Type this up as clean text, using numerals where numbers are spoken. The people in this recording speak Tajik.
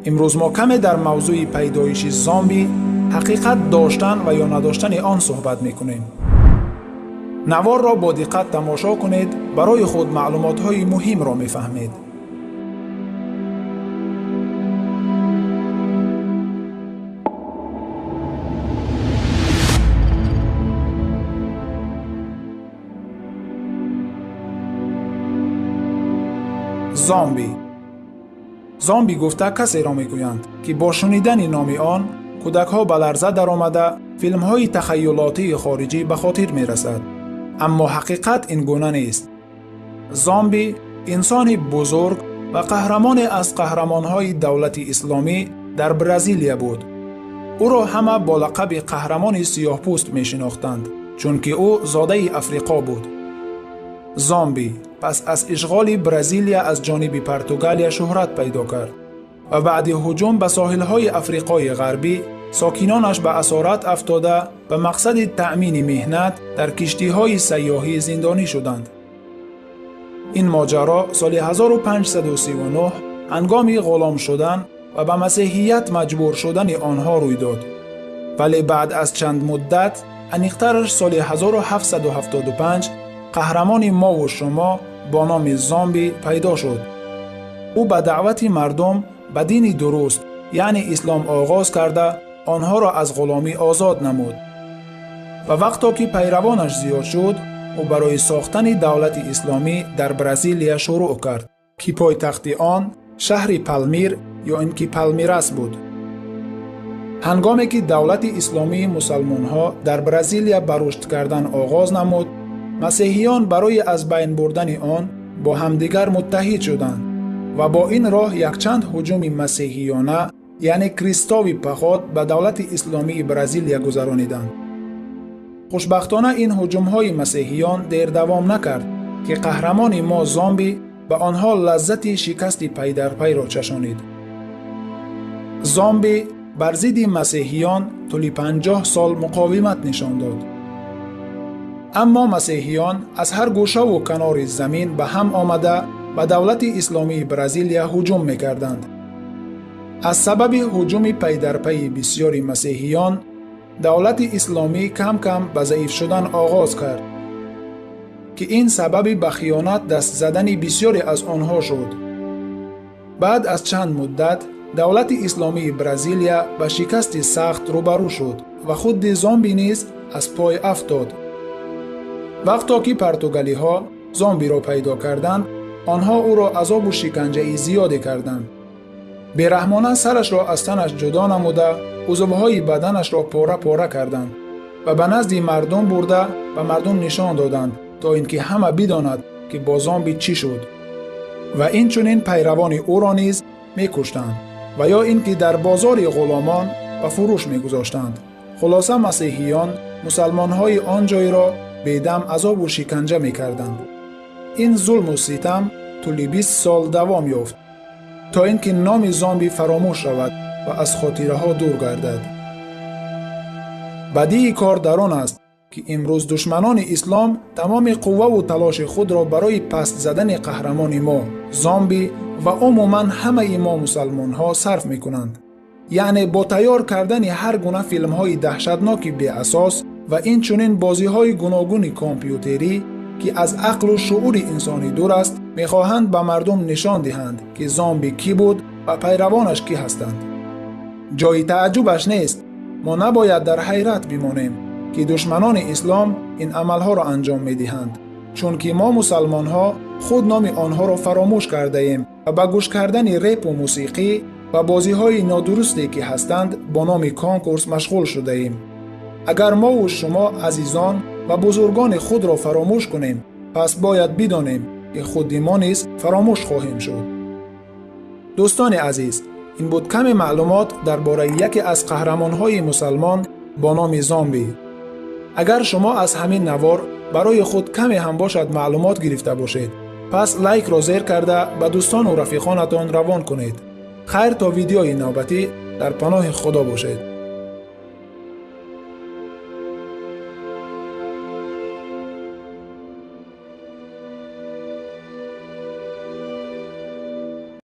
Имрӯз мо каме дар мавзӯи пайдоиши зомби, ҳақиқат доштан ва ё надоштани он суҳбат мекунем. Наворро бо диққат тамошо кунед, барои худ маълумотҳои муҳимро мефаҳмед. Зомби. Зомби гуфта касеро мегӯянд, ки бо шунидани номи он кӯдакҳо ба ларза даромада филмҳои тахайюлотии хориҷӣ ба хотир мерасад. Аммо ҳақиқат ин гуна нест. Зомби инсони бузург ва қаҳрамоне аз қаҳрамонҳои давлати исломӣ дар Бразилия буд. Ӯро ҳама бо лақаби қаҳрамони сиёҳпӯст мешинохтанд, чунки ӯ зодаи Африқо буд. Зомби пас аз ишғоли Бразилия аз ҷониби Португалия шӯҳрат пайдо кард ва баъди ҳуҷум ба соҳилҳои Африқои Ғарбӣ сокинонаш ба асорат афтода ба мақсади таъмини меҳнат дар киштиҳои сайёҳӣ зиндонӣ шуданд. Ин моҷаро соли 1539 ҳангоми ғулом шудан ва ба масеҳият маҷбур шудани онҳо рӯй дод. Вале баъд аз чанд муддат, аниқтараш соли 1775, қаҳрамони мову шумо бо номи зомби пайдо шуд. Ӯ ба даъвати мардум ба дини дуруст, яъне ислом оғоз карда, онҳоро аз ғуломӣ озод намуд. Ва вақто ки пайравонаш зиёд шуд, ӯ барои сохтани давлати исломӣ дар Бразилия шурӯъ кард, ки пойтахти он шаҳри Палмир ё ин ки Палмирас буд. Ҳангоме ки давлати исломии мусалмонҳо дар Бразилия ба рушд кардан оғоз намуд, масеҳиён барои аз байн бурдани он бо ҳамдигар муттаҳид шуданд ва бо ин роҳ якчанд ҳуҷуми масеҳиёна, яъне кристови паход, ба давлати исломии Бразилия гузарониданд. Хушбахтона ин ҳуҷумҳои масеҳиён дердавом накард, ки қаҳрамони мо зомби ба онҳо лаззати шикасти пайдарпайро чашонид. Зомби бар зидди масеҳиён тӯли 50 сол муқовимат нишон дод. Аммо масеҳиён аз ҳар гӯшаву канори замин ба ҳам омада ба давлати исломии Бразилия ҳуҷум мекарданд. Аз сабаби ҳуҷуми пайдарпайи бисёри масеҳиён, давлати исломӣ кам-кам ба заиф шудан оғоз кард, ки ин сабаби ба хиёнат даст задани бисёре аз онҳо шуд. Баъд аз чанд муддат давлати исломии Бразилия ба шикасти сахт рӯбарӯ шуд ва худи зомби низ аз пой афтод. Вақто ки португалиҳо зомбиро пайдо карданд, онҳо ӯро азобу шиканҷаи зиёде карданд. Бераҳмона сарашро аз танаш ҷудо намуда, узвҳои баданашро пора-пора карданд ва ба назди мардум бурда ба мардум нишон доданд, то ин ки ҳама бидонад, ки бо зомби чӣ шуд. Ва инчунин пайравони ӯро низ мекуштанд ва ё ин ки дар бозори ғуломон ба фурӯш мегузоштанд. Хулоса, масеҳиён мусалмонҳои он ҷойро бедам азобу шиканҷа мекарданд. Ин зулму ситам тӯли 20 сол давом ёфт, то ин ки номи зомби фаромӯш шавад ва аз хотираҳо дур гардад. Бадии кор дар он аст, ки имрӯз душманони ислом тамоми қувваву талоши худро барои паст задани қаҳрамони мо зомби ва умуман ҳамаи мо мусалмонҳо сарф мекунанд. Яъне бо тайёр кардани ҳар гуна филмҳои даҳшатноки беасос ва инчунин бозиҳои гуногуни компютерӣ, ки аз ақлу шуури инсонӣ дур аст, мехоҳанд ба мардум нишон диҳанд, ки зомби кӣ буд ва пайравонаш кӣ ҳастанд. Ҷои тааҷҷубаш нест. Мо набояд дар ҳайрат бимонем, ки душманони ислом ин амалҳоро анҷом медиҳанд, чунки мо мусалмонҳо худ номи онҳоро фаромӯш кардаем ва ба гӯш кардани репу мусиқӣ ва бозиҳои нодурусте, ки ҳастанд, бо номи конкурс машғул шудаем. Агар мову шумо азизон ва бузургони худро фаромӯш кунем, пас бояд бидонем, ки худи мо низ фаромӯш хоҳем шуд. Дӯстони азиз, ин буд каме маълумот дар бораи яке аз қаҳрамонҳои мусалмон бо номи зомби. Агар шумо аз ҳамин навор барои худ каме ҳам бошад маълумот гирифта бошед, пас лайкро зер карда ба дӯстону рафиқонатон равон кунед. Хайр, то видеои навбатӣ дар паноҳи Худо бошед.